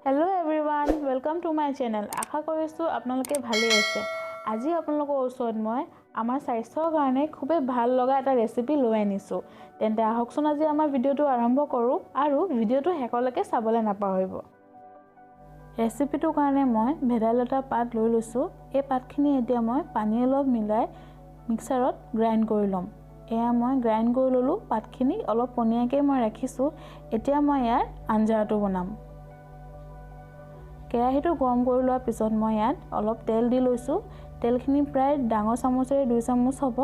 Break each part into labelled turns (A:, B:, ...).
A: Hello everyone, welcome to my channel. আশা কৰিছোঁ আপোনালোকে ভালেই আছে। আজি আপোনালোকৰ ওচৰত মই আমাৰ স্বাস্থ্যৰ কাৰণে খুবেই ভাল লগা এটা ৰেচিপি লৈ আনিছোঁ। তেন্তে আহকচোন আজি আমাৰ ভিডিঅ'টো আৰম্ভ কৰোঁ আৰু ভিডিঅ'টো শেষলৈকে চাবলৈ নাপাহৰিব। ৰেচিপিটোৰ কাৰণে মই ভেদাইলতা পাত লৈ লৈছোঁ। এই পাতখিনি এতিয়া মই পানী অলপ মিলাই মিক্সাৰত গ্ৰাইণ্ড কৰি ল'ম। এয়া মই গ্ৰাইণ্ড কৰি ল'লোঁ। পাতখিনি অলপ পনীয়াকৈ মই ৰাখিছোঁ। এতিয়া মই ইয়াৰ আঞ্জাটো বনাম। কেৰাহীটো গৰম কৰি লোৱাৰ পিছত মই ইয়াত অলপ তেল দি লৈছোঁ। তেলখিনি প্ৰায় ডাঙৰ চামুচেৰে 2 চামুচ হ'ব।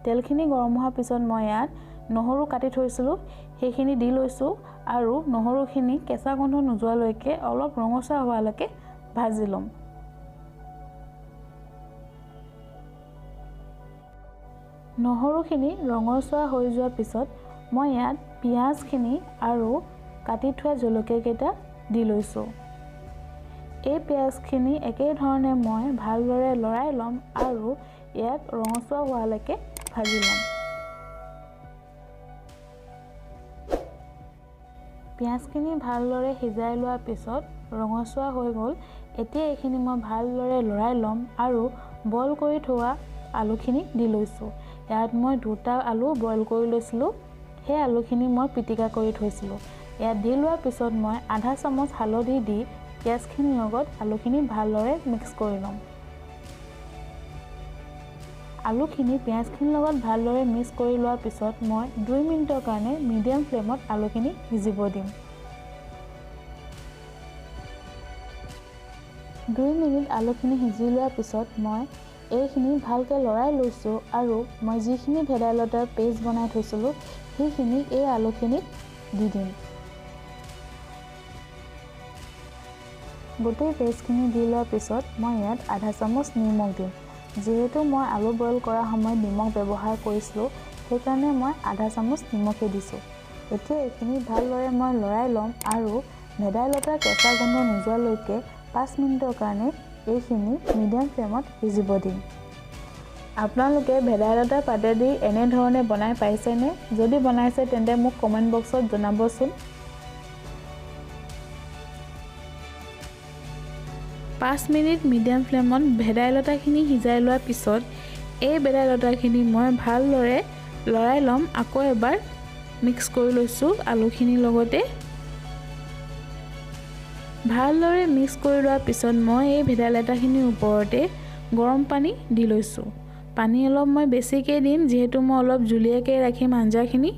A: তেলখিনি গৰম হোৱাৰ পিছত মই ইয়াত নহৰু কাটি থৈছিলোঁ, সেইখিনি দি লৈছোঁ আৰু নহৰুখিনি কেঁচা গোন্ধ নোযোৱালৈকে অলপ ৰঙচুৱা হোৱালৈকে ভাজি ল'ম। নহৰুখিনি ৰঙচুৱা হৈ যোৱাৰ পিছত মই ইয়াত পিঁয়াজখিনি আৰু কাটি থোৱা জলকীয়াকেইটা দি লৈছোঁ। এই পিঁয়াজখিনি একেধৰণে মই ভালদৰে লৰাই ল'ম আৰু ইয়াক ৰঙচুৱা হোৱালৈকে ভাজি ল'ম। পিঁয়াজখিনি ভালদৰে সিজাই লোৱাৰ পিছত ৰঙচুৱা হৈ গ'ল। এতিয়া এইখিনি মই ভালদৰে লৰাই ল'ম আৰু বইল কৰি থোৱা আলুখিনি দি লৈছোঁ। ইয়াত মই 2টা আলু বইল কৰি লৈছিলোঁ, সেই আলুখিনি মই পিটিকা কৰি থৈছিলোঁ। ইয়াত দি লোৱাৰ পিছত মই আধা চামুচ হালধি দি পিঁয়াজখিনিৰ লগত আলুখিনি ভালদৰে মিক্স কৰি ল'ম। আলুখিনি পিঁয়াজখিনিৰ লগত ভালদৰে মিক্স কৰি লোৱাৰ পিছত মই 2 মিনিটৰ কাৰণে মিডিয়াম ফ্লেমত আলুখিনি সিজিব দিম। 2 মিনিট আলুখিনি সিজি লোৱাৰ পিছত মই এইখিনি ভালকৈ লৰাই লৈছোঁ আৰু মই যিখিনি ভেদাইলতাৰ পেষ্ট বনাই থৈছিলোঁ সেইখিনি এই আলুখিনিত দি দিম। গোটেই পেষ্টখিনি দি লোৱাৰ পিছত মই ইয়াত আধা চামুচ নিমখ দিম। যিহেতু মই আলু বইল কৰাৰ সময়ত নিমখ ব্যৱহাৰ কৰিছিলোঁ, সেইকাৰণে মই আধা চামুচ নিমখেই দিছোঁ। এতিয়া এইখিনি ভালদৰে মই লৰাই ল'ম আৰু ভেদাইলতাৰ কেঁচা গোন্ধ নোযোৱালৈকে 5 মিনিটৰ কাৰণে এইখিনি মিডিয়াম ফ্লেমত সিজিব দিম। আপোনালোকে ভেদাইলতা পাতেদি এনেধৰণে বনাই পাইছেনে? যদি বনাইছে তেন্তে মোক কমেণ্ট বক্সত জনাবচোন। 5 মিনিট মিডিয়াম ফ্লেমত ভেদাইলতাখিনি সিজাই লোৱাৰ পিছত এই ভেদাইলতাখিনি মই ভালদৰে লৰাই ল'ম। আকৌ এবাৰ মিক্স কৰি লৈছোঁ আলুখিনিৰ লগতে। ভালদৰে মিক্স কৰি লোৱাৰ পিছত মই এই ভেদাইলতাখিনিৰ ওপৰতে গৰম পানী দি লৈছোঁ। পানী অলপ মই বেছিকৈ দিম, যিহেতু মই অলপ জুলীয়াকৈ ৰাখিম আঞ্জাখিনি।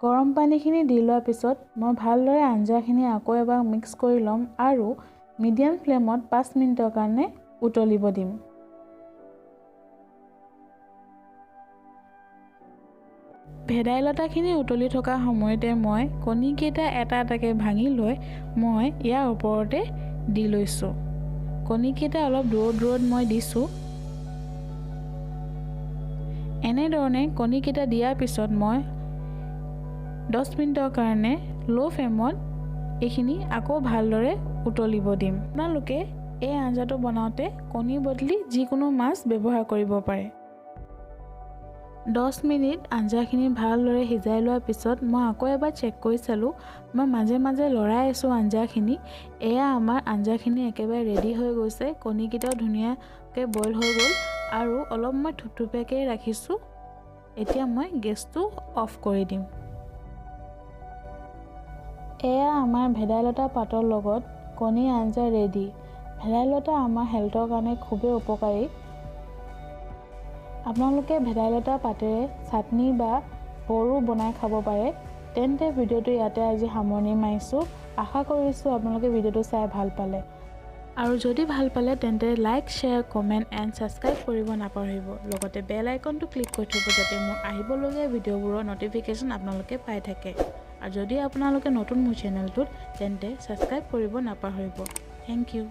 A: গৰম পানীখিনি দি লোৱাৰ পিছত মই ভালদৰে আঞ্জাখিনি আকৌ এবাৰ মিক্স কৰি ল'ম আৰু মিডিয়াম ফ্লেমত 5 মিনিটৰ কাৰণে উতলিব দিম। ভেদাইলতাখিনি উতলি থকা সময়তে মই কণীকেইটা এটা এটাকৈ ভাঙি লৈ মই ইয়াৰ ওপৰতে দি লৈছোঁ। কণীকেইটা অলপ দূৰত দূৰত মই দিছোঁ। এনেধৰণে কণীকেইটা দিয়াৰ পিছত মই 10 মিনিটৰ কাৰণে ল' ফ্লেমত এইখিনি আকৌ ভালদৰে উতলিব দিম। আপোনালোকে এই আঞ্জাটো বনাওঁতে কণীৰ বদলি যিকোনো মাছ ব্যৱহাৰ কৰিব পাৰে। 10 মিনিট আঞ্জাখিনি ভালদৰে সিজাই লোৱাৰ পিছত মই আকৌ এবাৰ চেক কৰি চালোঁ। মই মাজে মাজে লৰাই আছোঁ আঞ্জাখিনি। এয়া আমাৰ আঞ্জাখিনি একেবাৰে ৰেডি হৈ গৈছে। কণীকেইটাও ধুনীয়াকৈ বইল হৈ গ'ল আৰু অলপ মই থুপথুপীয়াকৈ ৰাখিছোঁ। এতিয়া মই গেছটো অফ কৰি দিম। এয়া আমাৰ ভেদাইলতা পাতৰ লগত কণী আঞ্জা ৰেডি। ভেদাইলতা আমাৰ হেল্থৰ কাৰণে খুবেই উপকাৰী। আপোনালোকে ভেদাইলতা পাতেৰে চাটনি বা বৰো বনাই খাব পাৰে। তেন্তে ভিডিঅ'টো ইয়াতে আজি সামৰণি মাৰিছোঁ। আশা কৰিছোঁ আপোনালোকে ভিডিঅ'টো চাই ভাল পালে আৰু যদি ভাল পালে তেন্তে like, share, comment and subscribe কৰিব নাপাহৰিব। লগতে বেল আইকনটো ক্লিক কৰি থ'ব যাতে মোৰ আহিবলগীয়া ভিডিঅ'বোৰৰ ন'টিফিকেশ্যন আপোনালোকে পাই থাকে। আৰু যদি আপোনালোকে নতুন মোৰ চেনেলটোত তেন্তে ছাবস্ক্ৰাইব কৰিব নাপাহৰিব। Thank you.